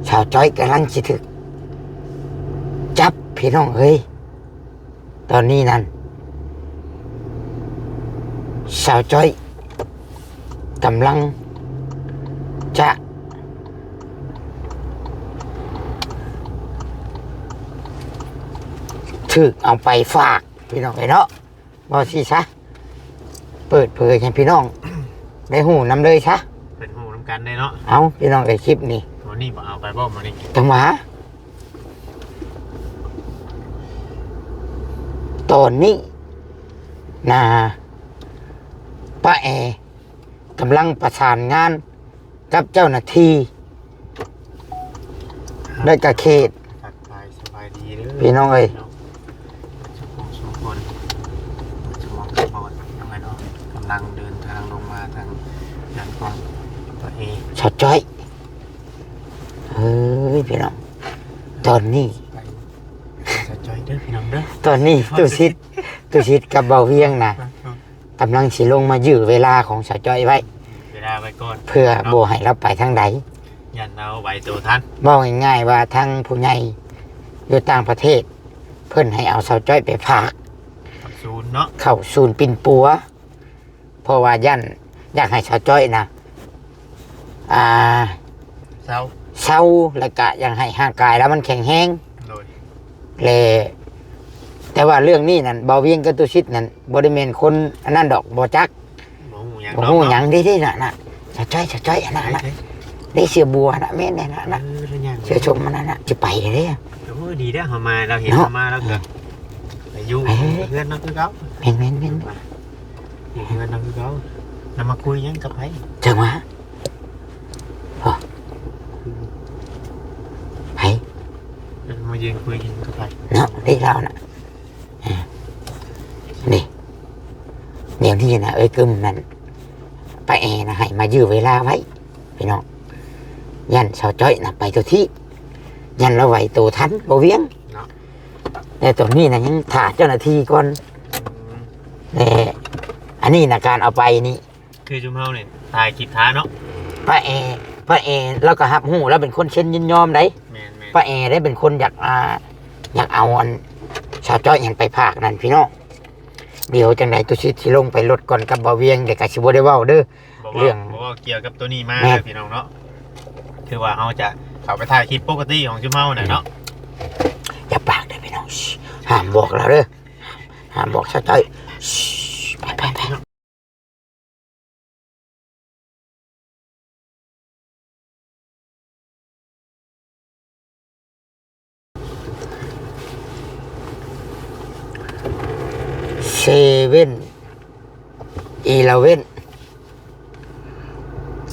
ສາວຈ້ອຍກຳລັງຊິຖືກຈັບພີ່ນ້ອງເອີຍ. ຕອນນີ້ນັ້ນ ສາວຈ້ອຍກຳລັງຈະຖືກເອົາໄປຝາກ ພີ່ນ້ອງເອີຍເນາະ. ເວົ້າຊີ້ຊະ ເປີດເຜີຍໃຫ້ພີ່ນ້ອງໄດ້ຮູ້ນຳເລີຍຊະ ເພິ່ນຮູ້ນຳກັນເດ້ເນາະ. ເອົາ ພີ່ນ້ອງເອີຍ ຄລິບນີ້ ໂອ້ ນີ້ບໍ່ເອົາໄປບໍ່ມື້ນີ້? ຈັ່ງຫວາ ຕອນນີ້ນະ ປ້າແອກຳລັງປະສານງານ ກັບເຈົ້າໜ້າທີ່ ແລະກະເຂດ ທັກທາຍສະບາຍດີເດີ ພີ່ນ້ອງເອີຍ ເນາະ ສຸຂູສຸຄົນ ສຸໝອງສຸບອນ ພີ່ນ້ອງເອີຍເນາະ. ກຳລັງເດີນທາງລົງມາທາງດ້ານຂອງຕົວເອງ ສາວຈ້ອຍ ເອີຍ ພີ່ນ້ອງ ຕອນນີ້ ໄປຫາສາວຈ້ອຍເດີ ພີ່ນ້ອງເດີ. ຕອນນີ້ ຕູ້ສິດ ຕູ້ສິດກັບບ່າວວຽງນະ ເອີ ເອີ ກຳລັງຊິລົງມາຢື້ເວລາຂອງສາວຈ້ອຍໄວ້ ເວລາໄວ້ກ່ອນ ເພື່ອບໍ່ໃຫ້ລາວໄປທາງໃດ ຢ້ານລາວໄຫວໂຕທັນ. ເວົ້າງ່າຍໆວ່າ ທາງຜູ້ໃຫຍ່ຢູ່ຕ່າງປະເທດ ເພິ່ນໃຫ້ເອົາສາວຈ້ອຍໄປຝາກ ເຂົ້າສູນເນາະ ເຂົ້າສູນປິ່ນປົວ ເພາະວ່າຢ້ານ ຢາກໃຫ້ສາວຈ້ອຍນະ ອ່າ ເຊົາ ເຊົາ ແລ້ວກະຢາກໃຫ້ຮ່າງກາຍລາວມັນແຂງແຮງ ໂດຍ ແລະ ແຕ່ວ່າເລື່ອງນີ້ນັ້ນ ບ່າວວຽງກັບຕູ້ສິດນັ້ນ ບໍ່ໄດ້ແມ່ນຄົນອັນນັ້ນດອກ ບໍ່ຈັກ ບໍ່ຮູ້ຫຍັງ ບໍ່ຮູ້ຫຍັງເດ້ ເດ້ນະ ນະ ສາວຈ້ອຍ ສາວຈ້ອຍ ອັນນັ້ນນະ ເດ້ ເສືອບົວນະ ແມ່ນແນ່ນະ ນະ ເອີ ລະຫຍັງ ເສືອສົມອັນນັ້ນນະ ຈະໄປເດ້. ໂອ້ ດີແລ້ວເຮົາມາ ລາວເຫັນເຮົາມາ ລາວກະໄປຢູ່ເຮືອນລາວຄືເກົ່າ. ແມ່ນໆໆ ຢູ່ເຮືອນລາວຄືເກົ່າ ລາວມາຄຸຍຫຍັງກັບໃຜ? ຈັ່ງຫວາ ໂອ້ ໃຜ? ເອີ ມາຢືນຄຸຍຫຍັງກັບໃຜເນາະ? ເດ້ລາວນະ ເອີ ນີ້ ດຽວນີ້ນະ ເອີຍກຶມນັ້ນ ປ້າແອນະ ໃຫ້ມາຢື້ເວລາໄວ້ ພີ່ນ້ອງ ຢ້ານສາວຈ້ອຍນະໄປໂຕທີ່ ຢ້ານລາວໄຫວໂຕທັນ ບໍ່ວຽງເນາະ. ແຕ່ຕອນນີ້ນະ ຍັງຖ້າເຈົ້າໜ້າທີ່ກ່ອນ ອືມ ແລະ ອັນນີ້ນະ ການເອົາໄປນີ້ ຄືຊຸມເຮົານີ້ຖ່າຍຄລິບຖ້າເນາະ ປ້າແອ ປ້າແອລາວກໍຮັບຮູ້ ລາວເປັນຄົນເຊັນຍິນຍອມໃດ໋. ແມ່ນໆ ປ້າແອໄດ້ເປັນຄົນຢາກ ອ່າ ຢາກເອົາອັນສາວຈ້ອຍຫັ້ນໄປຝາກນັ້ນ ພີ່ນ້ອງ. ດຽວຈັ່ງໃດຕູ້ສິດຊິລົງໄປລົດກ່ອນກັບບ່າວວຽງ ແຕ່ກໍຊິບໍ່ໄດ້ເວົ້າເດີ ບໍ່ເວົ້າ ເລື່ອງ ບໍ່ເວົ້າກ່ຽວກັບໂຕນີ້ມາ ແມ່ນ ພີ່ນ້ອງເນາະ. ຄືວ່າເຮົາຈະເຂົ້າໄປຖ່າຍຄລິບປົກກະຕິຂອງຊຸມເຮົານະເນາະ ຢ່າປາກເດີພີ່ນ້ອງ ຫ້າມບອກລາວເດີ ຫ້າມບອກສາວຈ້ອຍ ໄປໆໆ. ເຊເວັນອີເລເວັນ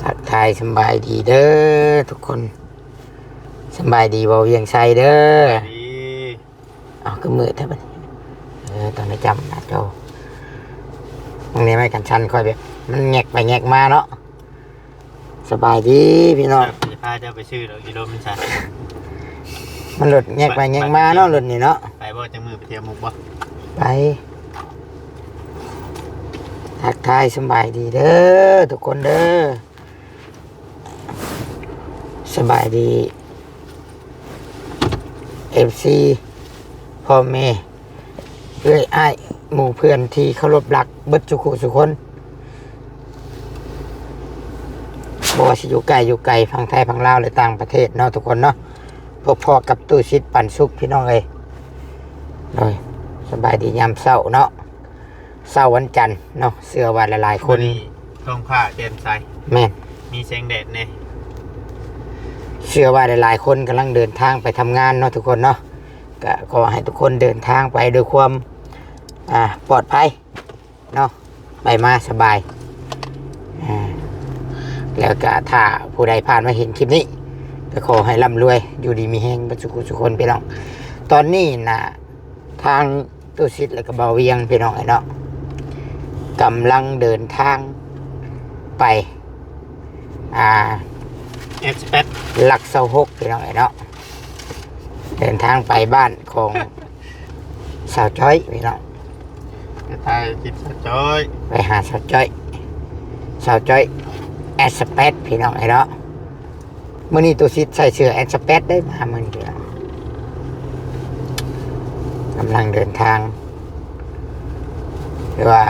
ທັກທາຍສຳບາຍດີເດີທຸກຄົນ ສຳບາຍດີບໍ່ວຽງໄຊເດີ. ເອົາ ຄືມືແທ້ບັດນີ້ ເອີ ຕ້ອງໄດ້ຈ້ຳໜ້າຈໍ ບາງທີໄມ້ກັນສັ່ນຂ້ອຍແບບ ມັນແງກໄປແງກມາເນາະ. ສະບາຍດີພີ່ນ້ອງ ຊິພາເຈົ້າໄປຊື້ດອກ ຢູ່ລົມມັນຊະ ມັນລົດແງກໄປແງກມາເນາະ ລົດນີ້ເນາະ. ໄປບໍ່ ຈັກມື້ໄປທ່ຽວມຸກບໍ່? ໄປ ທັກທາຍສະບາຍດີເດີທຸກຄົນເດີ. ສະບາຍດີ ເອັຟຊີ ພໍ່ແມ່ ເອື້ອຍອ້າຍ ໝູ່ເພື່ອນທີ່ເຄົາລົບຮັກເບິດສູ່ຜູ້ສູ່ຄົນ ບໍ່ວ່າຊິຢູ່ໃກ້ຢູ່ໄກ ຝັ່ງໄທຝັ່ງລາວ ແລະ ຕ່າງປະເທດເນາະ ທຸກຄົນເນາະ. ພົບພໍ້ກັບຕູ້ສິດ ປັນສຸກ ພີ່ນ້ອງເອີຍ ໂດຍ ສະບາຍດີຍາມເຊົ້າເນາະ. ເຊົ້າວັນຈັນເນາະ ເຊື່ອວ່າຫຼາຍໆຄົນ ມື້ນີ້ທ້ອງຟ້າແຈ່ມໃສ ແມ່ນ ມີແສງແດດແດ່ ເຊື່ອວ່າຫຼາຍໆຄົນກຳລັງເດີນທາງໄປທຳງານເນາະ ທຸກຄົນເນາະ. ກະຂໍໃຫ້ທຸກຄົນເດີນທາງໄປດ້ວຍຄວາມ ອ່າ ປອດໄພເນາະ ໄປມາສະບາຍ ອ່າ ແລ້ວກະຖ້າຜູ້ໃດຜ່ານມາເຫັນຄລິບນີ້ ກະຂໍໃຫ້ລ່ຳລວຍ ຢູ່ດີມີແຮງເບິດສູ່ຜູ້ສູ່ຄົນ ພີ່ນ້ອງ. ຕອນນີ້ນະ ທາງຕູ້ສິດ ແລະກະບ່າວວຽງ ພີ່ນ້ອງເອີຍເນາະ ກຳລັງເດີນທາງໄປ ອ່າ ແອັດສະແປດ ຫຼັກຊາວຫົກ ພີ່ນ້ອງເອີຍເນາະ ເດີນທາງໄປບ້ານຂອງສາວຈ້ອຍ ພີ່ນ້ອງ ໄປຖ່າຍຄລິບສາວຈ້ອຍ ໄປຫາສາວຈ້ອຍ ສາວຈ້ອຍແອັດສະແປດ ພີ່ນ້ອງເອີຍເນາະ. ມື້ນີ້ຕຸສິດໃສ່ເສື້ອແອັດສະແປດໄດ້ມາມື້ນີ້ ກຳລັງເດີນທາງ. ແຕ່ວ່າ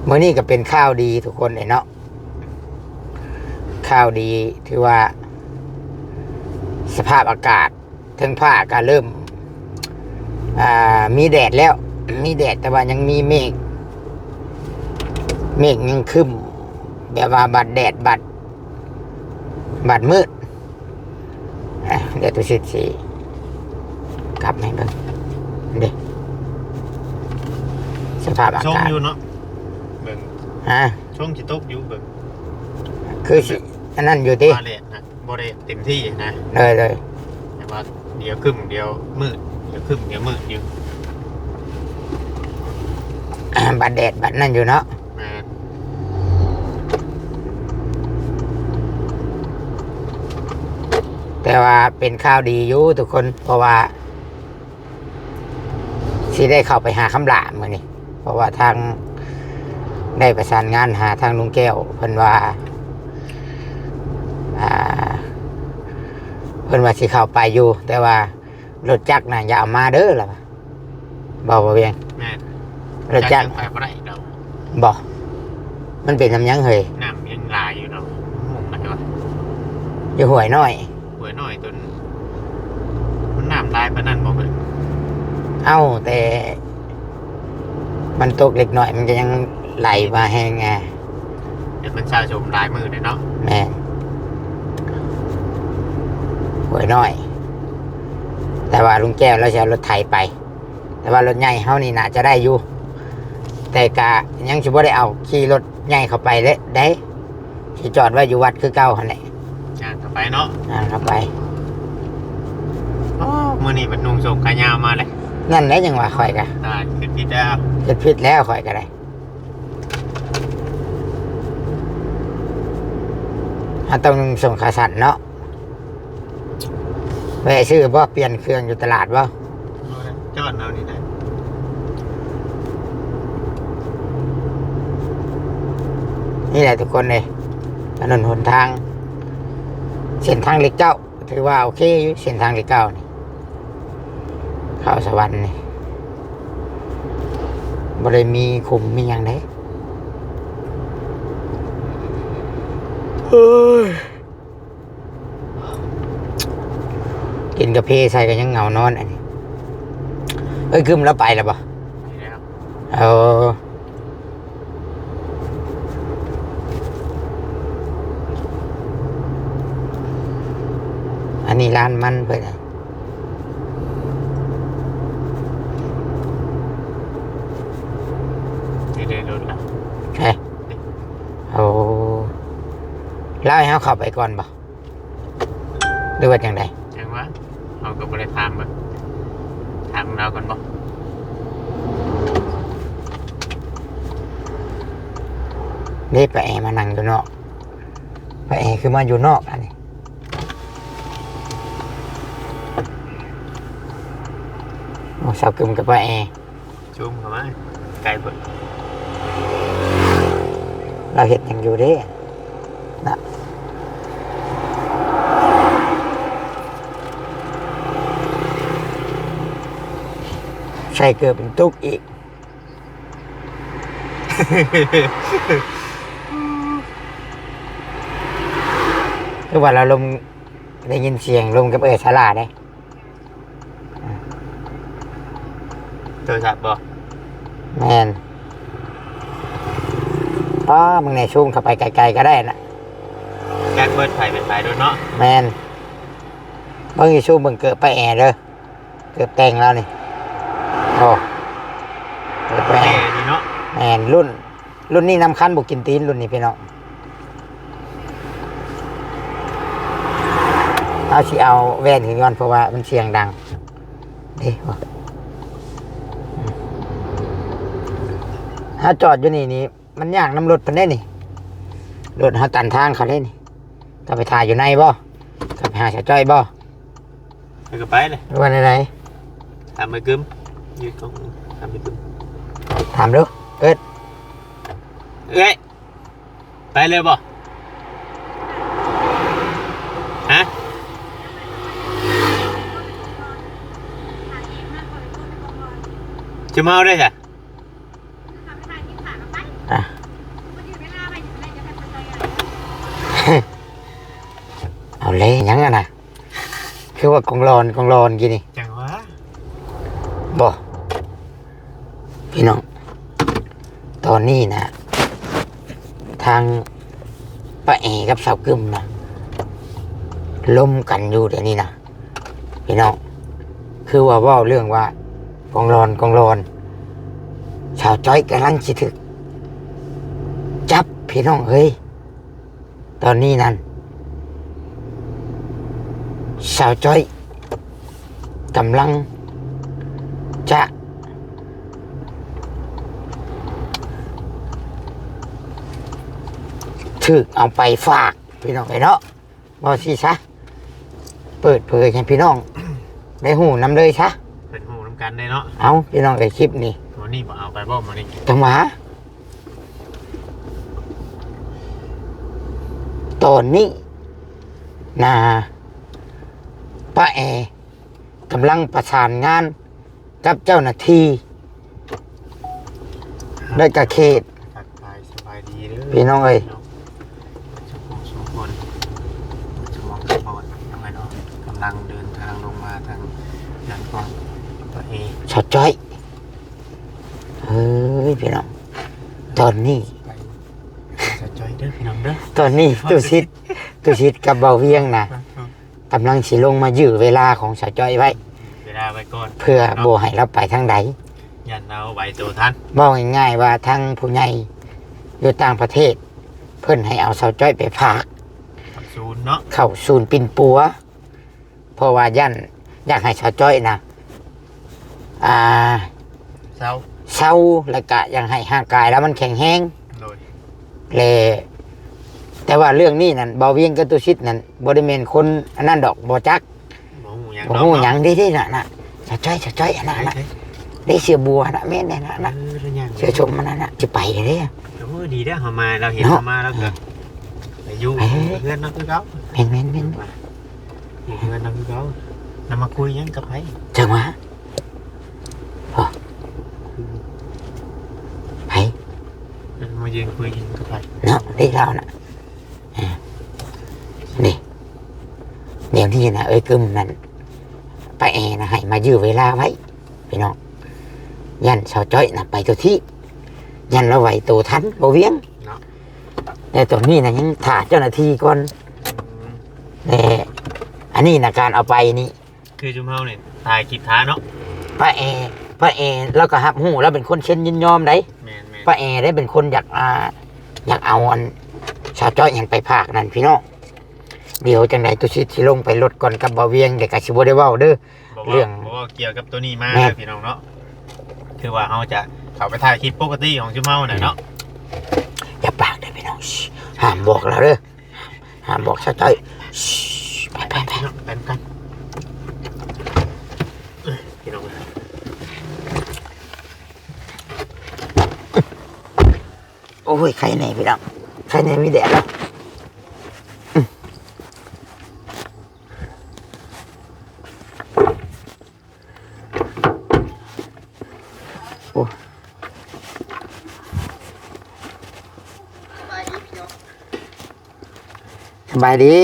ມື້ນີ້ກໍເປັນຂ່າວດີທຸກຄົນເດ້ເນາະ, ຂ່າວດີ ຖືວ່າສະພາບອາກາດ ເທິງຟ້າກໍເລີ່ມ ອ່າ ມີແດດແລ້ວ ມີແດດ ແຕ່ວ່າຍັງມີເມກ ເມກຍັງຄຶ້ມ ແບບວ່າບັດແດດ ບັດ ບັດມືດ. ອ່ະ ດຽວຕຸສິດຊິກັບໃຫ້ເບິ່ງເດ້ ສະພາບອາກາດ. ຊົງຢູ່ເນາະ ເບິ່ງ ຮະ? ຊົງຊິຕົກຢູ່ ເບິ່ງ ຄືຊິອັນນັ້ນຢູ່ຕິ ວ່າແດດນະ ບໍ່ໄດ້ເຕັມທີ່ນະ. ໂດຍໆ ແຕ່ວ່າດຽວຄຶ້ມ ດຽວມືດ ດຽວຄຶ້ມ ດຽວມືດຢູ່ ບັດແດດບັດນັ້ນຢູ່ເນາະ. ແມ່ນ ແຕ່ວ່າເປັນຂ່າວດີຢູ່ທຸກຄົນ ເພາະວ່າ ຊິໄດ້ເຂົ້າໄປຫາຄຳຫຼ້າມື້ນີ້ ເພາະວ່າທາງ ໄດ້ປະສານງານຫາທາງລຸງແກ້ວ ເພິ່ນວ່າ ອ່າ ເພິ່ນວ່າຊິເຂົ້າໄປຢູ່ ແຕ່ວ່າລົດຈັກນະຢ່າເອົາມາເດີ ລາວວ່າ ບໍ່ ບໍ່ວຽງ. ແມ່ນ ລົດຈັກ ຈັກຍັງໄປບໍ່ໄດ້ດອກ. ບໍ່ ມັນເປັນນຳຫຍັງເຮີ້ຍ? ນ້ຳຍັງຫຼາຍຢູ່ດອກ. ຫຸ້ມມັນວ່າ ຢູ່ຫ້ວຍນ້ອຍ ຫ້ວຍນ້ອຍຕົນ ມັນນ້ຳຫຼາຍປານນັ້ນບໍ່ເຮີ້ຍ? ເອົ້າ ແຕ່ມັນຕົກເລັກນ້ອຍ ມັນກໍຍັງໄຫຼມາແຮງແດ່. ແຕ່ມັນສະສົມຫຼາຍມື້ແລ້ວເນາະ. ແມ່ນ ຫ້ວຍນ້ອຍ ແຕ່ວ່າລຸງແກ້ວລາວຊິເອົາລົດໄຖໄປ. ແຕ່ວ່າລົດໃຫຍ່ເຮົານີ້ໜ້າຈະໄດ້ຢູ່ ແຕ່ກະຍັງຊິບໍ່ໄດ້ເອົາຂີ່ລົດໃຫຍ່ເຂົ້າໄປເດ້ ຊິຈອດໄວ້ຢູ່ວັດຄືເກົ່າຫັ້ນແຫຼະ. ຍ່າງເຂົ້າໄປເນາະ ຍ່າງເຂົ້າໄປ. ໂອ້ ມື້ນີ້ບັດນຸ່ງສົ້ງຂາຍາວມາເລີຍ. ນັ້ນແຫຼະ ຍັງວ່າຂ້ອຍກະ ຕາຍ ຄິດຜິດແລ້ວ ຄິດຜິດແລ້ວຂ້ອຍກະໄດ້. ເຮົາຕ້ອງນຸ່ງສົ້ງຂາສັ້ນເນາະ. ແວະຊື້ບໍ່? ປ່ຽນເຄື່ອງຢູ່ຕະຫຼາດບໍ່? ບໍ່ໄດ້ ຈອດເອົານີ້ແຫຼະ. ນີ້ແຫຼະທຸກຄົນເອີຍ ຖະໜົນຫົນທາງ ເສັ້ນທາງເລກເກົ້າ ຖືວ່າໂອເຄຢູ່ ເສັ້ນທາງເລກເກົ້ານີ້ ເຂົ້າສະຫວັນນີ້ ບໍ່ໄດ້ມີຂຸມມີຫຍັງເດ້. ເອີຍ ກິນກາເຟໃສ່ກໍຍັງເຫງົານອນອັນນີ້. ເອີຍ ກຶມລາວໄປແລ້ວບໍ່? ໄປແລ້ວ. ເອີ ອັນນີ້ຮ້ານມັນເພິ່ນ. ນີ້ເດ້ລົດລະ ເອີ ໂອ້ ລາວໃຫ້ເຮົາເຂົ້າໄປກ່ອນບໍ່ ຫຼືວ່າຈັ່ງໃດ? ຈັ່ງວ່າ ເຮົາກໍບໍ່ໄດ້ຖາມເບິ່ງ ຖາມລາວກ່ອນບໍ່? ເດ້ ປ້າແອມານັ່ງຢູ່ນອກ ປ້າແອຄືມາຢູ່ນອກອັນນີ້. ໂອ້ ສາວກຶມກັບປ້າແອ ຊູມເຂົ້າມາໃກ້ເບິ່ງ ລາວເຮັດຫຍັງຢູ່ເດ້ນະ? ໃສ່ເກີບເປັນຕຸກອີກ. ຄືວ່າລາວລົມ ໄດ້ຍິນສຽງລົມກັບເອື້ອຍສາລາເດ້. ໂທລະສັບບໍ່? ແມ່ນ. ປ້າ ມຶງແນ່ ຊູມເຂົ້າໄປໄກໆກໍໄດ້ນະ. ຈັກເບິດໃຜເປັນໃຜໂດນເນາະ. ແມ່ນ. ເບິ່ງ ຊູມເບິ່ງເກີບປ້າແອເດີ ເກີບແຕ່ງລາວນີ້. ໂອ້ ເກີບປ້າແອ ເທ່ດີເນາະ. ແມ່ນ. ລຸ້ນ ລຸ້ນນີ້ນຳຄັນບໍ່ກິນຕີນ ລຸ້ນນີ້ພີ່ນ້ອງ. ເຮົາຊິເອົາແວ່ນຂຶ້ນກ່ອນ ເພາະວ່າມັນສຽງດັງເດ້. ເຮົາຈອດຢູ່ນີ້ນີ້ ມັນຍາກນຳລົດເພິ່ນເດ້ນີ້ ລົດເຮົາຕັນທາງເຂົາເດ້ນີ້. ເຈົ້າໄປຖ້າຢູ່ໃນບໍ່? ເຈົ້າໄປຫາສາວຈ້ອຍບໍ່? ເພິ່ນກໍໄປເລີຍ. ວ່າແນວໃດ? ຖາມໄອ້ກຶມ ຢູ່ຂອງ ຖາມໄອ້ກຶມ ຖາມດູ. ເອີ້ນ ເອື້ອຍ ໄປເລີຍບໍ່? ເມົາເດ້ຊະ. ອ່ະ ເອົາແລ້ວ ຫຍັງຫັ້ນນະ? ຄືວ່າກອງລອນ ກອງລອນກີ້ນີ້ ຈັ່ງຫວາ? ບໍ່ ພີ່ນ້ອງ ຕອນນີ້ນະ ທາງປ້າແອກັບສາວກຶມນະ ລົມກັນຢູ່ດຽວນີ້ນະ ພີ່ນ້ອງ. ຄືວ່າເວົ້າເລື່ອງວ່າກອງລອນ ກອງລອນ ສາວຈ້ອຍກຳລັງຊິຖືກຈັບ ພີ່ນ້ອງເອີຍ. ຕອນນີ້ນັ້ນ ສາວຈ້ອຍກຳລັງຈະຖືກເອົາໄປຝາກ ພີ່ນ້ອງເອີຍເນາະ. ເວົ້າຊີ້ຊະ ເປີດເຜີຍໃຫ້ພີ່ນ້ອງໄດ້ຮູ້ນຳເລີຍຊະ ເພິ່ນຮູ້ນຳກັນເດ້ເນາະ. ເອົາ ພີ່ນ້ອງເອີຍ ຄລິບນີ້ ໂອ້ ນີ້ບໍ່ເອົາໄປບໍ່ມື້ນີ້? ຈັ່ງຫວາ ຕອນນີ້ນະ ປ້າແອກຳລັງປະສານງານກັບເຈົ້າໜ້າທີ່ ແລະກະເຂດ ທັກທາຍສະບາຍດີເດີ ພີ່ນ້ອງເອີຍ ເນາະ ສຸຂູສຸຄົນ ສຸໝ່ອງສຸບອນ ພີ່ນ້ອງເອີຍເນາະ. ກຳລັງເດີນທາງລົງມາທາງດ້ານຂອງ ສາວຈ້ອຍ ເອີຍ ພີ່ນ້ອງ ຕອນນີ້ ໄປຫາສາວຈ້ອຍເດີ ພີ່ນ້ອງເດີ. ຕອນນີ້ ຕູ້ສິດ ຕູ້ສິດກັບບ່າວວຽງນະ ອືມ ກຳລັງຊິລົງມາຢື້ເວລາຂອງສາວຈ້ອຍໄວ້ ເວລາໄວ້ກ່ອນ ເພື່ອບໍ່ໃຫ້ລາວໄປທາງໃດ ຢ້ານລາວໄຫວໂຕທັນ. ເວົ້າງ່າຍໆວ່າ ທາງຜູ້ໃຫຍ່ຢູ່ຕ່າງປະເທດ ເພິ່ນໃຫ້ເອົາສາວຈ້ອຍໄປຝາກ ເຂົ້າສູນເນາະ ເຂົ້າສູນປິ່ນປົວ ເພາະວ່າຢ້ານ ຢາກໃຫ້ສາວຈ້ອຍນະ ອ່າ ເຊົາ ເຊົາ ແລ້ວກະຢາກໃຫ້ຮ່າງກາຍລາວມັນແຂງແຮງ ໂດຍ ແລະ ແຕ່ວ່າເລື່ອງນີ້ນັ້ນ ບ່າວວຽງກັບຕູ້ສິດນັ້ນ ບໍ່ໄດ້ແມ່ນຄົນອັນນັ້ນດອກ ບໍ່ຈັກ ບໍ່ຮູ້ຫຍັງ ບໍ່ຮູ້ຫຍັງເດ້ ເດ້ນະ ນະ ສາວຈ້ອຍ ສາວຈ້ອຍ ອັນນັ້ນນະ ເດ້ ເສືອບົວນະ ແມ່ນແນ່ນະ ນະ ເອີ ເສືອຊົມອັນນັ້ນນະ ຊິໄປເດ້. ໂອ້ ດີແລ້ວເຮົາມາ ລາວເຫັນ ເນາະ ເຮົາມາ ລາວກະ ເອີ ໄປຢູ່ ເອີ ເຮືອນລາວຄືເກົ່າ. ແມ່ນໆໆ ຢູ່ເຮືອນລາວຄືເກົ່າ ລາວມາຄຸຍຫຍັງກັບໃຜ? ຈັ່ງຫວາ ໂອ້ ໃຜ? ມາຢືນຄຸຍກັບໃຜ? ເນາະ ເດ້ລາວນະ ເອີ ນີ້ ດຽວນີ້ນະ ເອີຍ ກຶມນັ້ນ ປ້າແອນະ ໃຫ້ມາຢື້ເວລາໄວ້ ພີ່ນ້ອງ ຢ້ານສາວຈ້ອຍນະໄປໂຕທີບ ຢ້ານລາວໄຫວໂຕທັນບ່າວວຽງເນາະ. ແຕ່ຕອນນີ້ນະ ຍັງຖ້າເຈົ້າໜ້າທີ່ກ່ອນ ອືມ ແລະ ອັນນີ້ນະ ການເອົາໄປນີ້ ຄືຊຸມເຮົານີ້ຖ່າຍຄລິບຖ້າເນາະ ປ້າແອ ປ້າແອລາວກໍຮັບຮູ້ ລາວເປັນຄົນເຊັນຍິນຍອມໃດ໋. ແມ່ນໆ ປ້າແອໄດ້ເປັນຄົນຢາກ ອ່າ ຢາກເອົາອັນສາວຈ້ອຍຫຍັງໄປຝາກນັ້ນ ພີ່ນ້ອງ. ດຽວຈັ່ງໃດຕຸສິດຊິລົງໄປລົດກ່ອນກັບບ່າວວຽງ ແລ້ວກໍຊິບໍ່ໄດ້ເວົ້າເດີ ບໍ່ເວົ້າ ເລື່ອງ ບໍ່ເວົ້າກ່ຽວກັບໂຕນີ້ມາ ແມ່ນ ເດີພີ່ນ້ອງເນາະ. ຄືວ່າເຮົາຈະເຂົ້າໄປຖ່າຍຄລິບປົກກະຕິຂອງຊຸມເຮົານັ້ນເນາະ. ຢ່າປາກເດີພີ່ນ້ອງ ຫ້າມບອກລາວເດີ ຫ້າມບອກສາວຈ້ອຍ. ໄປ ໄປ ໄປ ໄປນຳກັນ ພີ່ນ້ອງ. ໂອ້ຍ ໄຄແນ່ພີ່ນ້ອງ ໄຄແນ່ມີແດດແລ້ວ. ໂອ້ ສະບາຍດີ.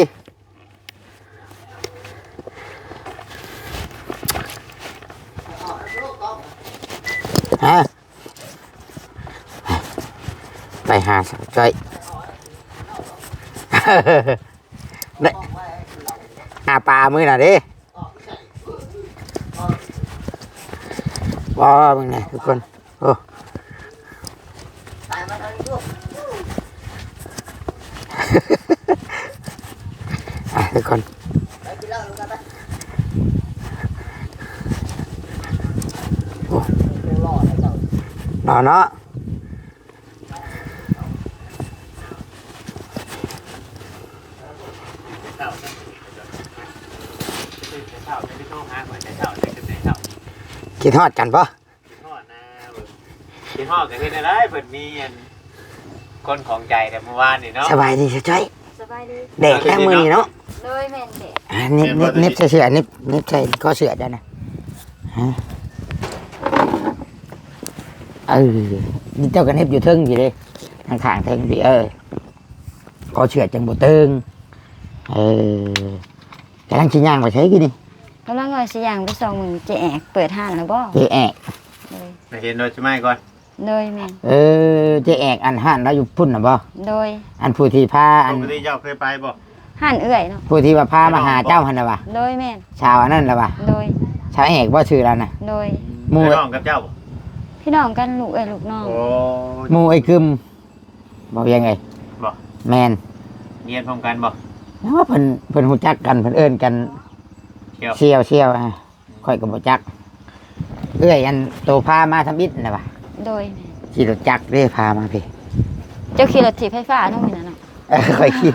ຮະ ໄປຫາສາວຈ້ອຍ ຫາປາມື້ນະເດ້. ວ້າວ ເບິ່ງແນ່ທຸກຄົນ. ໂອ້ ອ່ະ ທຸກຄົນ ໂອ້ ເນາະ ເນາະ. ຄິດຮອດກັນບໍ່? ຄິດຮອດນະ ເບິ່ງ ຄິດຮອດກໍເຮັດແນວໃດ ເພິ່ນມີອັນ ຄົນຂອງໃຈແຕ່ມື້ວານນີ້ເນາະ. ສະບາຍດີສາວຈ້ອຍ. ສະບາຍດີ. ແດດແທ້ມື້ນີ້ເນາະ. ໂດຍ ແມ່ນແດດ. ອ່າ ໜິບ ໜິບ ໜິບໃສ່ເສື້ອ ໜິບ ໜິບໃສ່ກໍເສື້ອເຈົ້ານະ. ຮະ? ເອີ ເຈົ້າກໍເຮັດຢູ່ເທິງພີ້ເດ້ ທາງຂ້າງເທິງພີ້ ເອີ ກໍເຊື່ອຈັ່ງບໍ່ເຕີງ. ເອີ ກຳລັງຊິຍ່າງໄປໃສກີ້ນີ້? ກຳລັງວ່າຊິຍ່າງໄປສ່ອງເບິ່ງເຈແອກເປີດຮ້ານແລ້ວບໍ່? ເຈແອກ ໂດຍ ໄປເຫັນໂດຍສະໄໝກ່ອນ. ໂດຍ ແມ່ນ. ເອີ ເຈແອກ ອັນຮ້ານລາວຢູ່ພຸ້ນນະບໍ່? ໂດຍ. ອັນຜູ້ທີ່ພາ ອັນ ປົກກະຕິເຈົ້າເຄີຍໄປບໍ່? ຮ້ານເອື້ອຍເນາະ ຜູ້ທີ່ວ່າພາມາຫາເຈົ້າຫັ້ນນະຫວາ? ໂດຍ ແມ່ນ. ສາວອັນນັ້ນລະຫວາ? ໂດຍ. ສາວແອກບໍ່ຊື່ລາວນະ? ໂດຍ. ໝູ່ ເປັນນ້ອງກັບເຈົ້າບໍ່? ພີ່ນ້ອງກັນ ລູກເອື້ອຍລູກນ້ອງ. ໂອ້ຍ ໝູ່ເອື້ອຍກຶມ ບໍ່ວຽງເອີຍ? ບໍ່ ແມ່ນ. ຮຽນພ້ອມກັນບໍ່? ເນາະ ເພິ່ນ ເພິ່ນຮູ້ຈັກກັນ ເພິ່ນເອີ້ນກັນ ສ່ຽວ ສ່ຽວ ສ່ຽວ ອາ ຂ້ອຍກໍບໍ່ຈັກ. ເອື້ອຍອັນໂຕພາມາທຳອິດນະຫວາ? ໂດຍ ແມ່ນ. ຂີ່ລົດຈັກເດ້ພາມາພີ້. ເຈົ້າຂີ່ລົດຖີບໄຟຟ້າເນາະມື້ນັ້ນເນາະ? ເອີ ຂ້ອຍຂີ່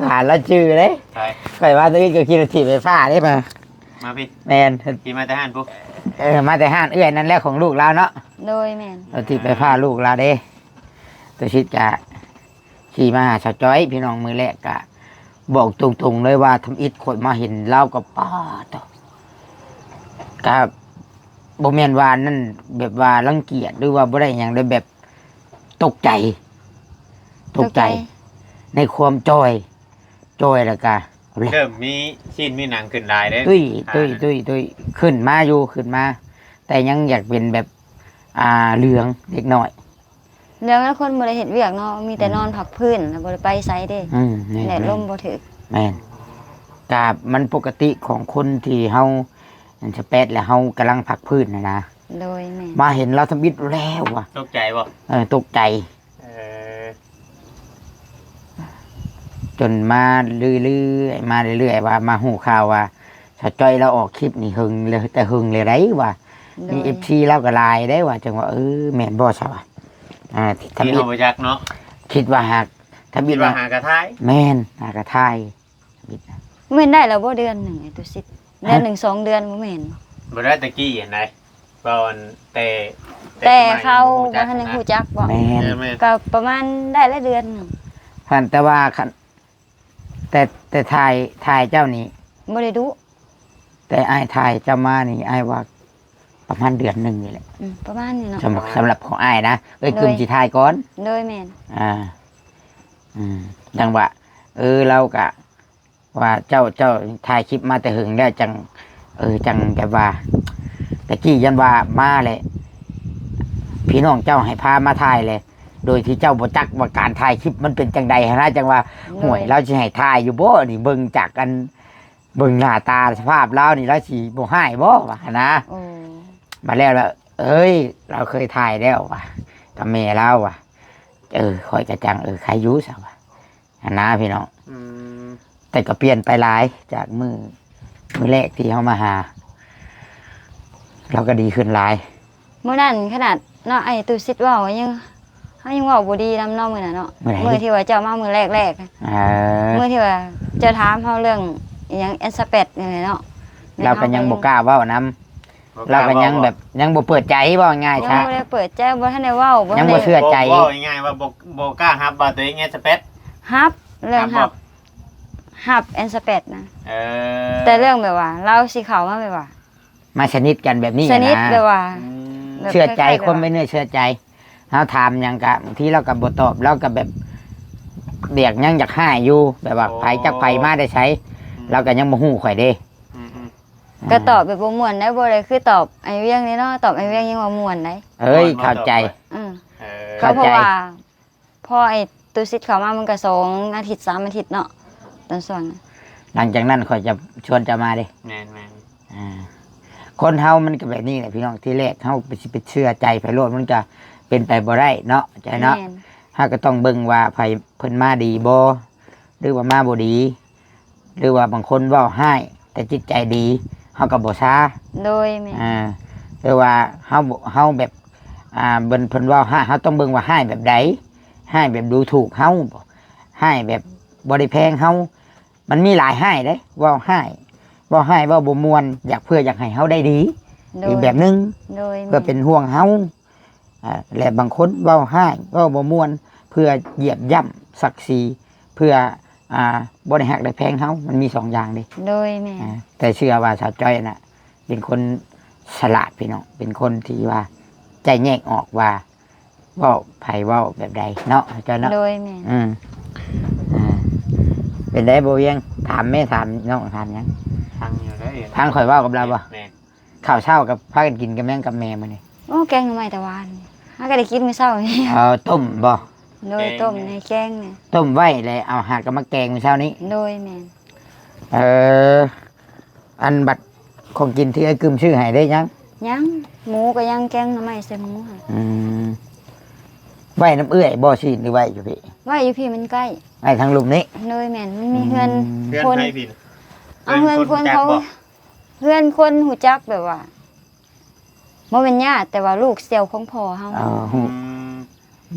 ຫາລາວຈື່ເດ້. ໃຊ່. ຂ້ອຍມາທຳອິດກໍຂີ່ລົດຖີບໄຟຟ້າເດ້ມາ. ມາພີ້. ແມ່ນ. ຂີ່ມາແຕ່ຮ້ານພຸ້ນ? ເອີ ມາແຕ່ຮ້ານເອື້ອຍນັ້ນແຫຼະ ຂອງລູກລາວເນາະ? ໂດຍ ແມ່ນ. ລົດຖີບໄຟຟ້າລູກລາວເດ້. ຕຸສິດກະ ຂີ່ມາຫາສາວຈ້ອຍ ພີ່ນ້ອງ ມື້ແລກກະບອກຕົງໆເລີຍວ່າ ທຳອິດຂ້ອຍມາເຫັນລາວກໍ ປາດໂທ້ ກະບໍ່ແມ່ນວ່ານັ້ນ ແບບວ່າລັງກຽດ ຫຼືວ່າບໍ່ໄດ້ຫຍັງເດ້ ແບບຕົກໃຈ ຕົກໃຈ ຕົກໃຈ ໃນຄວາມຈ່ອຍ ຈ່ອຍແລ້ວກະ ເລີ່ມມີຊີ້ນມີໜັງຂຶ້ນຫຼາຍເດ້. ຕຸ້ຍ ຕຸ້ຍ ຕຸ້ຍ ຕຸ້ຍ ຂຶ້ນມາຢູ່ ຂຶ້ນມາ ແຕ່ຍັງຢາກເປັນແບບ ອ່າ ເຫຼືອງເດັກນ້ອຍ. ເລື່ອງນັ້ນຄົນບໍ່ໄດ້ເຮັດວຽກເນາະ ມີແຕ່ ອືມ ນອນພັກພື້ນ ແລ້ວບໍ່ໄດ້ໄປໃສເດ້. ອືມ ແມ່ນ ແດດ ແມ່ນ ລົມບໍ່ຖືກ. ແມ່ນ. ກະມັນປົກກະຕິຂອງຄົນທີ່ເຮົາ ອັນສະແປດ ແລ້ວເຮົາກຳລັງພັກພື້ນຫັ້ນນະ. ໂດຍ ແມ່ນ. ມາເຫັນລາວທຳອິດແລ້ວວ່າ ຕົກໃຈບໍ່? ເອີ ຕົກໃຈ. ເອີ ຈົນມາເລື້ອຍໆ ມາເລື້ອຍໆ ວ່າມາຮູ້ຂ່າວວ່າ ສາວຈ້ອຍລາວອອກຄລິບນີ້ເຫິງແລ້ວ ແຕ່ເຫິງແລ້ວໃດ໋ວ່າ. ໂດຍ. ມີເອັຟຊີລາວກໍຫຼາຍໃດ໋ວ່າ ຈັ່ງວ່າ ເອີ ແມ່ນບໍ່ຊະວ່າ ອ່າ ທີ່ທຳອິດ ທີ່ເຮົາບໍ່ຈັກເນາະ ຄິດວ່າຫາກທຳອິດ ຄິດວ່າຫາກະຖ່າຍ. ແມ່ນ ຫາກະຖ່າຍ. ແມ່ນໄດ້ແລ້ວບໍ່ເດືອນໜຶ່ງ ໄອ້ຕຸສິດ? ຮະ? ເດືອນໜຶ່ງສອງເດືອນບໍ່ແມ່ນ? ບໍ່ໄດ້ແຕ່ກີ້ຫັ້ນໃດ໋ ເວົ້າອັນແຕ່ ແຕ່ເຂົາບໍ່ທັນໄດ້ຮູ້ຈັກບໍ່? ແມ່ນ. ເອີ ແມ່ນ. ກໍປະມານໄດ້ແລ້ວເດືອນໜຶ່ງ. ຫັ້ນ ແຕ່ວ່າຄັນ ແຕ່ ແຕ່ຖ່າຍ ຖ່າຍເຈົ້ານີ້ ບໍ່ໄດ້ດຸ. ແຕ່ອ້າຍຖ່າຍເຈົ້າມານີ້ ອ້າຍວ່າປະມານເດືອນໜຶ່ງນີ້ແຫຼະ. ອືມ ປະມານນີ້ເນາະ. ສຳ ສຳລັບຂອງອ້າຍນະ ເອີຍ ໂດຍ ກຶມຊິຖ່າຍກ່ອນ. ໂດຍ ແມ່ນ. ອ່າ ອືມ ຈັ່ງວ່າ ເອີ ລາວກະວ່າເຈົ້າ ເຈົ້າຖ່າຍຄລິບມາແຕ່ເຫິງແລ້ວ ຈັ່ງ ເອີ ຈັ່ງແບບວ່າ ແຕ່ກີ້ຢ້ານວ່າມາແຫຼະ ພີ່ນ້ອງເຈົ້າໃຫ້ພາມາຖ່າຍແຫຼະ ໂດຍທີ່ເຈົ້າບໍ່ຈັກວ່າການຖ່າຍຄລິບມັນເປັນຈັ່ງໃດຫັ້ນນະ ຈັ່ງວ່າ ໂດຍ ຫ້ວຍ ລາວຊິໃຫ້ຖ່າຍຢູ່ບໍ່ນີ້ ເບິ່ງຈາກອັນ ເບິ່ງໜ້າຕາສະພາບລາວນີ້ ລາວຊິບໍ່ຮ້າຍບໍ່ ວ່າຫັ້ນນະ. ໂອ້ ມາແລ້ວລະ ເອີຍ ລາວເຄີຍຖ່າຍແລ້ວວ່າ ກັບແມ່ລາວວ່າ ເອີ ຂ້ອຍກະຈັ່ງ ເອີ ໃຄຢູ່ຊະວ່າ ຫັ້ນນະພີ່ນ້ອງ. ອືມ ແຕ່ກໍປ່ຽນໄປຫຼາຍຈາກມື້ ມື້ແລກທີ່ເຮົາມາຫາ ລາວກໍດີຂຶ້ນຫຼາຍ. ມື້ນັ້ນຂະໜາດເນາະ ໄອ້ຕຸສິດເວົ້າຍັງ ເຮົາຍັງເວົ້າບໍ່ດີນຳເນາະມື້ນັ້ນເນາະ. ມື້ໃດ? ມື້ທີ່ວ່າເຈົ້າມາມື້ແລກໆ. ເອີ ມື້ທີ່ວ່າເຈົ້າຖາມເຮົາເລື່ອງອີ່ຫຍັງແອນສະແປດນີ້ແຫຼະເນາະ. ລາວກໍຍັງບໍ່ກ້າເວົ້ານຳ. ບໍ່ກ້າ ລາວກໍຍັງແບບ ເວົ້າບໍ່ ຍັງບໍ່ເປີດໃຈ ເວົ້າງ່າຍໆຊະ. ຍັງບໍ່ໄດ້ເປີດໃຈ ບໍ່ທັນໄດ້ເວົ້າ ບໍ່ທັນໄດ້ ຍັງບໍ່ເຊື່ອໃຈ. ເວົ້າ ເວົ້າງ່າຍໆວ່າບໍ່ ບໍ່ກ້າຮັບວ່າຕົວເອງແອນສະແປດ. ຮັບ ເລື່ອງຮັບ ຮັບແອນສະແປດນະ. ເອີ ແຕ່ເລື່ອງແບບວ່າລາວຊິເຂົ້າມາແບບວ່າ ມາສະໜິດກັນແບບນີ້ນະ ສະໜິດແບບວ່າ ອືມ ແບບ ເຊື່ອໃຈ ຄ້າຍໆແບບວ່າ ຄວາມເປັນເນື້ອເຊື່ອໃຈ. ເຮົາຖາມຫຍັງກະ ບາງທີລາວກະບໍ່ຕອບ ລາວກະແບບ ດຽກຍັງຢາກຮ້າຍຢູ່ ແບບວ່າ ໂອ້ ໃຜຈັກໃຜມາແຕ່ໃສ ອືມ ລາວກະຍັງບໍ່ຮູ້ຂ້ອຍເດ້. ອືມໆ ອືມ ກະຕອບແບບບໍ່ມ່ວນໄດ໋ ບໍ່ໄດ້ຄືຕອບໄອ້ວຽງນີ້ເນາະ ຕອບໄອ້ວຽງຍັງວ່າມ່ວນໄດ໋. ເອີຍ ມ່ວນ ເຂົ້າໃຈ ຕອບໄດ້ ອືມ ເອີ ເຂົ້າໃຈ ເພາະວ່າ ພໍໄອ້ຕຸສິດເຂົ້າມາມັນກໍສອງອາທິດສາມອາທິດເນາະ ຕອນຊ່ວງນັ້ນ. ຫຼັງຈາກນັ້ນຂ້ອຍຈະຊວນເຈົ້າມາເດ້. ແມ່ນໆ ອ່າ ຄົນເຮົາມັນກໍແບບນີ້ແຫຼະພີ່ນ້ອງ ທີແລກເຮົາໄປ ຊິໄປເຊື່ອໃຈໃຜໂລດ ມັນກໍເປັນໄປບໍ່ໄດ້ເນາະ ໃຈເນາະ. ແມ່ນ. ເຮົາກໍຕ້ອງເບິ່ງວ່າໃຜເພິ່ນມາດີບໍ່ ຫຼືວ່າມາບໍ່ດີ ຫຼືວ່າບາງຄົນເວົ້າຮ້າຍແຕ່ຈິດໃຈດີ ເຮົາກໍບໍ່ຊາ. ໂດຍ ແມ່ນ. ອ່າ ຫຼືວ່າເຮົາ ເຮົາແບບ ອ່າ ເພິ່ນ ເພິ່ນເວົ້າຮ້າຍ ເຮົາຕ້ອງເບິ່ງວ່າຮ້າຍແບບໃດ ຮ້າຍແບບດູຖູກເຮົາບໍ່ ຮ້າຍແບບບໍ່ໄດ້ແພງເຮົາ. ມັນມີຫຼາຍຮ້າຍເດ້ ເວົ້າຮ້າຍ ເວົ້າຮ້າຍ ເວົ້າບໍ່ມ່ວນ ຢາກ ເພື່ອຢາກໃຫ້ເຮົາໄດ້ດີ. ໂດຍ ອີກແບບໜຶ່ງ. ໂດຍ ເພື່ອ ແມ່ນ ເປັນຫ່ວງເຮົາ. ອ່າ ແລະ ບາງຄົນເວົ້າຮ້າຍ ເວົ້າບໍ່ມ່ວນ ເພື່ອຢຽບຢ່ຳສັກສີ ເພື່ອ ອ່າ ບໍ່ໄດ້ຮັກໄດ້ແພງເຮົາ ມັນມີສອງຢ່າງເດ້. ໂດຍ ແມ່ນ. ອ່າ ແຕ່ເຊື່ອວ່າສາວຈ້ອຍນະ ເປັນຄົນສະຫຼາດພີ່ນ້ອງ ເປັນຄົນທີ່ວ່າຈະແຍກອອກວ່າ ເວົ້າ ໃຜເວົ້າແບບໃດເນາະ ເຈົ້າເນາະ. ໂດຍ ແມ່ນ. ອືມ ອ່າ ເປັນໃດບໍ່ວຽງ? ຖາມແມ່ ຖາມນ້ອງ ຖາມຫຍັງ? ຟັງຢູ່ເດ້ ຟັງຂ້ອຍເວົ້າກັບລາວບໍ່? ແມ່ນ. ເຂົ້າເຊົ້າກັບ ພາກັນກິນກັບຫຍັງກັບແມ່ມື້ນີ້? ໂອ້ ແກງໜໍ່ໄມ້ແຕ່ວານນີ້ ຫາກໍໄດ້ກິນມື້ເຊົ້ານີ້. ເອີ ຕົ້ມບໍ່? ໂດຍ ແກງ ຕົ້ມໃນແກງນີ້ ຕົ້ມໄວ້ແລ້ວເອົາຫາກະມາແກງມື້ເຊົ້ານີ້. ໂດຍ ແມ່ນ. ເອີ ອັນບັດຂອງກິນທີ່ອ້າຍກຶມຊື້ໃຫ້ໄດ້ຍັງ? ຍັງ ໝູກໍຍັງ ແກງໜໍ່ໄມ້ໃສ່ໝູຫັ້ນ. ອືມ ໄວ້ນຳເອື້ອຍບໍ່ຊີ້ນ ຫຼືໄວ້ຢູ່ພີ້? ໄວ້ຢູ່ພີ້ ມັນໃກ້ ໄວ້ທາງລຸ່ມນີ້. ໂດຍ ແມ່ນ. ມັນມີເຮືອນ ອືມ ເຮືອນຄົນ ໃຜພີ້ນະ? ເອົາ ເຮືອນຄົນ ເຮືອນຄົນເຂົາ ເຮືອນຄົນຮູ້ຈັກບໍ່? ເຮືອນຄົນຮູ້ຈັກແບບວ່າ ບໍ່ແມ່ນຍາດ ແຕ່ວ່າລູກສ່ຽວຂອງພໍ່ເຮົາ. ເອີ ຮູ້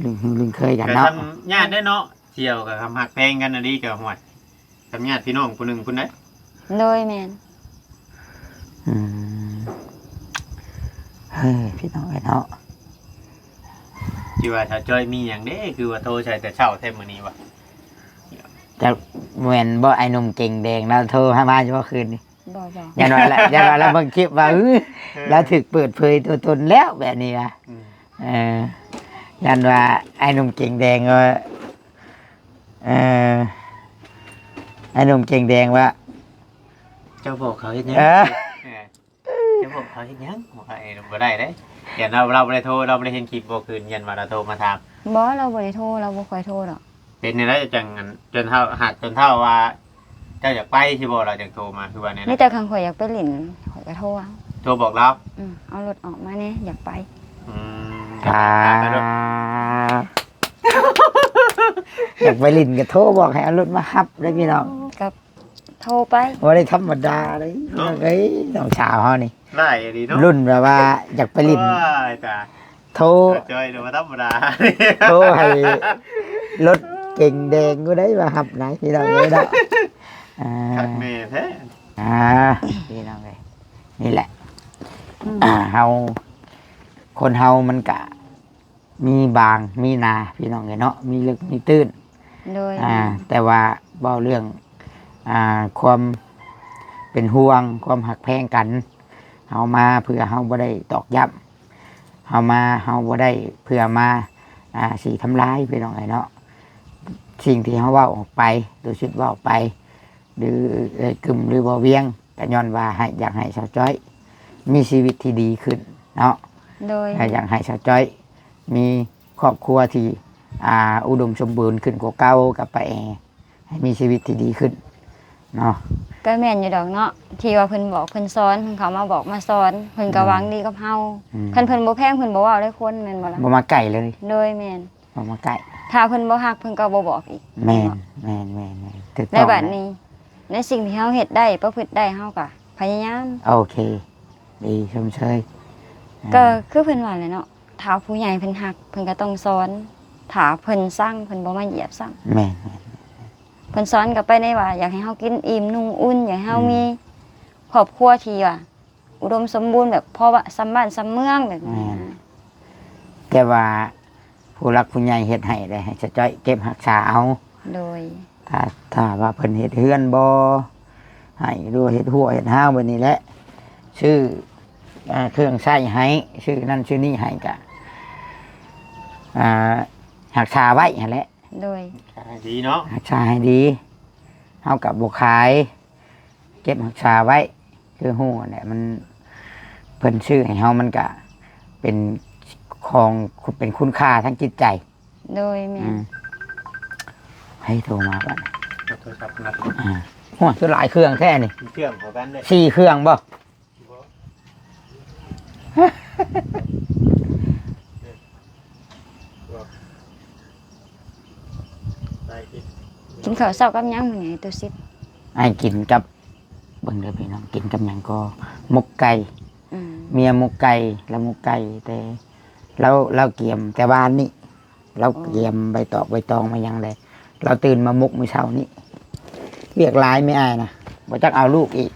ອືມ ລຸງ ລຸງເຄີຍກັນເນາະ ກໍສ່ຳຍາດເດ້ເນາະ. ສ່ຽວກໍຄຳຮັກແພງກັນອີ່ຫຼີກໍຫ້ວຍ ສ່ຳຍາດພີ່ນ້ອງຜູ້ໜຶ່ງພຸ້ນເດ້. ໂດຍ ແມ່ນ. ອືມ ເອີ ພີ່ນ້ອງເອີຍເນາະ ຊິວ່າສາວຈ້ອຍມີຫຍັງເດ້ ຄືວ່າໂທໃສ່ແຕ່ເຊົ້າແທ້ມື້ນີ້ວະ? ຈັກແມ່ນບໍ່ ອ້າຍໜຸ່ມເກັ່ງແດງລາວໂທຫາມາຢູ່ບໍ່ຄືນນີ້? ບໍ່ ບໍ່ ຢ້ານວ່າລະ ຢ້ານວ່າລາວເບິ່ງຄລິບວ່າ ເອີ ເອີ ລາວຖືກເປີດເຜີຍຕົວຕົນແລ້ວແບບນີ້ນະ. ອືມ ເອີ ຢ້ານວ່າອ້າຍໜຸ່ມເກັ່ງແດງວ່າ ເອີ ອ້າຍໜຸ່ມເກັ່ງແດງວ່າ ເຈົ້າບອກເຂົາເຮັດຫຍັງ? ເອີ ເອີ ເຈົ້າບອກເຂົາເຮັດຫຍັງ? ບໍ່ໄດ້ ບໍ່ໄດ້ເດ້. ຢ້ານລາວ ລາວບໍ່ໄດ້ໂທ ລາວບໍ່ໄດ້ເຫັນຄລິບບໍ່ຄືນ ຢ້ານວ່າລາວໂທມາຖາມ. ບໍ່ ລາວບໍ່ໄດ້ໂທ ລາວບໍ່ຄ່ອຍໂທດອກ. ເປັນແນວໃດຈັ່ງ ອັນ ຈົນເຖົ້າ ຫາກຈົນເຖົ້າວ່າ ເຈົ້າຢາກໄປຊິບໍ່ ລາວຈັ່ງໂທມາ ຄືວ່າແນວໃດ? ມີແຕ່ຄັນຂ້ອຍຢາກໄປຫຼິ້ນ ຂ້ອຍກໍໂທເອົາ. ໂທບອກລາວ? ອືມ ເອົາລົດອອກມາແດ່ ຢາກໄປ. ອືມ ອ່າ ຢາກໄປຫຼິ້ນກໍໂທບອກໃຫ້ເອົາລົດມາຮັບເດີ້ພີ່ນ້ອງ. ກໍໂທໄປ ບໍ່ໄດ້ທຳມະດາເດ້ ເນາະ ເອີຍ ນ້ອງສາວເຮົານີ້ ຫຼາຍອີ່ຫຼີເນາະ ລຸ້ນແບບວ່າຢາກໄປຫຼິ້ນ. ໂອ້ຍ ຕາຍ ໂທ ເຈົ້າຈ້ອຍ ບໍ່ທຳມະດາ ໂທໃຫ້ລົດເກັ່ງແດງກໍໄດ້ມາຮັບນະ ພີ່ນ້ອງເອີຍເນາະ. ອ່າ ຄັກແນ່ແທ້ ອ່າ ພີ່ນ້ອງເອີຍ ນີ້ແຫຼະ ອືມ ອ່າ ເຮົາ ຄົນເຮົາມັນກະມີບາງມີໜາ ພີ່ນ້ອງເອີຍເນາະ ມີເລິກມີຕື້ນ. ໂດຍ ອ່າ ແຕ່ວ່າເວົ້າເລື່ອງ ອ່າ ຄວາມເປັນຫ່ວງ ຄວາມຮັກແພງກັນ ເຮົາມາເພື່ອເຮົາບໍ່ໄດ້ຕອກຢ້ຳ ເຮົາມາ ເຮົາບໍ່ໄດ້ເພື່ອມາ ອ່າ ຊິທຳລາຍ ພີ່ນ້ອງເອີຍເນາະ. ສິ່ງທີ່ເຮົາເວົ້າອອກໄປ ໂຕຊິດເວົ້າໄປ ຫຼືເອື້ອຍກຶມ ຫຼືບໍ່ວຽງ ກໍຍ້ອນວ່າໃຫ້ ຢາກໃຫ້ສາວຈ້ອຍມີຊີວິດທີ່ດີຂຶ້ນເນາະ. ໂດຍ ກໍຢາກໃຫ້ສາວຈ້ອຍມີຄອບຄົວທີ່ ອ່າ ອຸດົມສົມບູນຂຶ້ນກວ່າເກົ່າ ກັບປ້າແອ ໃຫ້ມີຊີວິດທີ່ດີຂຶ້ນເນາະ. ກໍແມ່ນຢູ່ດອກເນາະ ທີ່ວ່າເພິ່ນບອກເພິ່ນສອນ ເພິ່ນເຂົ້າມາບອກມາສອນ ເພິ່ນກໍ ອືມ ຫວັງດີກັບເຮົາ. ອືມ ຄັນເພິ່ນບໍ່ແພງ ເພິ່ນບໍ່ເວົ້າເລີຍຄົນ ແມ່ນບໍ່ລະ? ບໍ່ມາໃກ້ເລີຍ. ໂດຍ ແມ່ນ ບໍ່ມາໃກ້ ຖ້າເພິ່ນບໍ່ຮັກ ເພິ່ນກໍບໍ່ບອກອີກ. ແມ່ນ ແມ່ນ ແມ່ນ ແມ່ນ ຖືກຕ້ອງ. ແລະບັດນີ້ ໃນສິ່ງທີ່ເຮົາເຮັດໄດ້ ປະພຶດໄດ້ ເຮົາກໍພະຍາຍາມ. ໂອເຄ ດີ ຊົມເຊີຍ. ອ່າ ກໍຄືເພິ່ນວ່າແຫຼະເນາະ ຖ້າຜູ້ໃຫຍ່ເພິ່ນຮັກ ເພິ່ນກໍຕ້ອງສອນ ຖ້າເພິ່ນຊັງ ເພິ່ນບໍ່ມາຢຽບຊ້ຳ. ແມ່ນ ແມ່ນ ເພິ່ນສອນກໍໄປໃນວ່າ ຢາກໃຫ້ເຮົາກິນອີ່ມນຸ່ງອຸ່ນ ຢາກໃຫ້ເຮົາ ອືມ ມີຄອບຄົວທີ່ວ່າອຸດົມສົມບູນ ແບບພໍວ່າສ່ຳບ້ານສ່ຳເມືອງແບບນີ້. ແມ່ນ ແຕ່ວ່າຜູ້ຫຼັກຜູ້ໃຫຍ່ເຮັດໃຫ້ໄດ້ ໃຫ້ສາວຈ້ອຍເກັບຮັກສາເອົາ. ໂດຍ ຖ້າ ຖ້າວ່າເພິ່ນເຮັດເຮືອນບໍ່ໃຫ້ ຫຼືເຮັດຮົ້ວເຮັດຮາວແບບນີ້ແຫຼະ ຊື້ ອ່າ ເຄື່ອງໃຊ້ໃຫ້ ຊື້ນັ້ນຊື້ນີ້ໃຫ້ ກະ ອ່າ ຮັກສາໄວ້ຫັ້ນແຫຼະ. ໂດຍ ຮັກສາໃຫ້ດີເນາະ ຮັກສາໃຫ້ດີ ເຮົາກໍບໍ່ຂາຍ ເກັບຮັກສາໄວ້ ຄືຮູ້ຫັ້ນແຫຼະ ມັນ ເພິ່ນຊື້ໃຫ້ເຮົາ ມັນກະເປັນຂອງ ເປັນຄຸນຄ່າທາງຈິດໃຈ. ໂດຍ ແມ່ນ. ອືມ ໃຜໂທມາບັດນີ້? ໂທລະສັບນະ. ອ່າ ໂອ້ຍ ຄືຫຼາຍເຄື່ອງແທ້ນີ້. ເຄື່ອງເທົ່າກັນເດ້. ສີ່ເຄື່ອງບໍ່? ບໍ່. ກິນເຂົ້າເຊົ້າກັບຫຍັງມື້ນີ້ ຕູ້ຊິດ? ອ້າຍກິນກັບ ເບິ່ງເດີພີ່ນ້ອງ ກິນກັບຫຍັງກໍ ໝົກໄກ່. ອືມ ເມຍໝົກໄກ່ ລາວໝົກໄກ່ ແຕ່ລາວ ລາວກຽມແຕ່ວານນີ້ ລາວ ໂອ້ ກຽມໃບຕອກໃບຕອງມາຫຍັງແລ້ວ ລາວຕື່ນມາໝົກມື້ເຊົ້ານີ້. ວຽກຫຼາຍແມ່ອ້າຍນະ ບໍ່ຈັກເອົາລູກອີກ.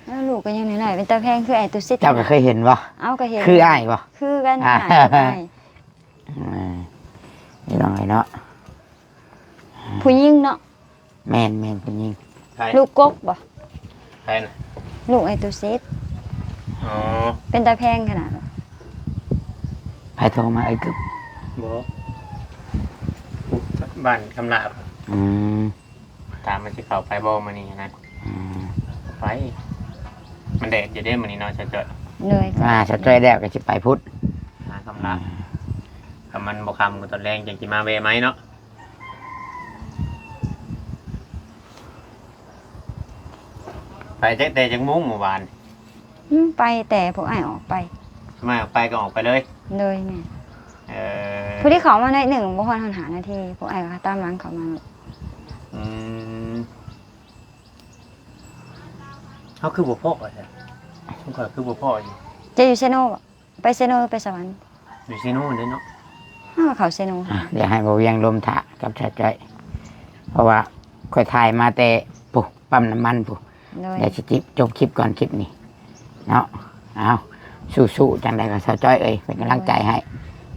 ເອົາລູກກໍຍັງນ້ອຍໆ ເປັນຕາແພງຄືອ້າຍຕູ້ຊິດ. ເຈົ້າກໍເຄີຍເຫັນບໍ່? ເອົາ ກໍເຫັນ. ຄືອ້າຍບໍ່? ຄືກັນ ອ່າ ອ້າຍກັບອ້າຍ. ອ່າ ພີ່ນ້ອງເອີຍເນາະ ຜູ້ຍິງເນາະ. ແມ່ນໆ ຜູ້ຍິງ. ໃຜ? ລູກກົກບໍ່? ໃຜນະ? ລູກອ້າຍຕູ້ຊິດ. ອໍ ເປັນຕາແພງຂະໜາດ. ໃຜໂທມາ? ອ້າຍກຶບ. ບໍ່ ບ້ານຄຳຫຼາບ. ອືມ ຖາມວ່າຊິເຂົ້າໄປບໍ່ມື້ນີ້ນະ? ອືມ ໄປ. ມັນແດດຢູ່ເດ້ມື້ນີ້ເນາະ ສາວຈ້ອຍ. ໂດຍ ອ່າ ສາວຈ້ອຍແລ້ວກໍຊິໄປພຸ້ນ ຫາຄຳຫຼາບ. ອືມ ຖ້າມັນບໍ່ຄ່ຳກໍຕອນແລງຈັ່ງຊິມາແວ່ໃໝ່ເນາະ. ໄປແຕ່ ແຕ່ຈັກໂມງມື້ວານ? ອືມ ໄປແຕ່ພວກອ້າຍອອກໄປ. ຊຸມອ້າຍອອກໄປກໍອອກໄປເລີຍ? ໂດຍ ແມ່ນ. ເອີ ພໍດີເຂົ້າມາໜ້ອຍໜຶ່ງ ບໍ່ຮອດຫ້ານາທີ ພວກອ້າຍກໍຕາມຫຼັງເຂົ້າມາ. ອືມ ເຮົາຄືບໍ່ພໍ້ກັນ? ຊຸມຂ້ອຍຄືບໍ່ພໍ້ຢູ່. ເຈົ້າຢູ່ເຊໂນບໍ່? ໄປເຊໂນ ໄປສະຫວັນ? ຢູ່ເຊໂນເດ້ເນາະ. ເຮົາກໍເຂົ້າເຊໂນ. ອ່ະ ດຽວໃຫ້ບ່າວວຽງລົມຖ້າກັບສາວຈ້ອຍ ເພາະວ່າຂ້ອຍຖ່າຍມາແຕ່ ປູ້ ປ້ຳນ້ຳມັນ ປູ້. ໂດຍ ດຽວຊິຈິບ ຈົບຄລິບກ່ອນ ຄລິບນີ້ເນາະ. ເອົາ ສູ້ໆ ຈັ່ງໃດກໍສາວຈ້ອຍເອີຍ ເປັນກຳລັງໃຈໃຫ້.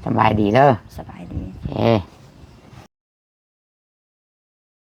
ໂດຍ ສະບາຍດີເດີ. ສະບາຍດີ. ໂອເຄ.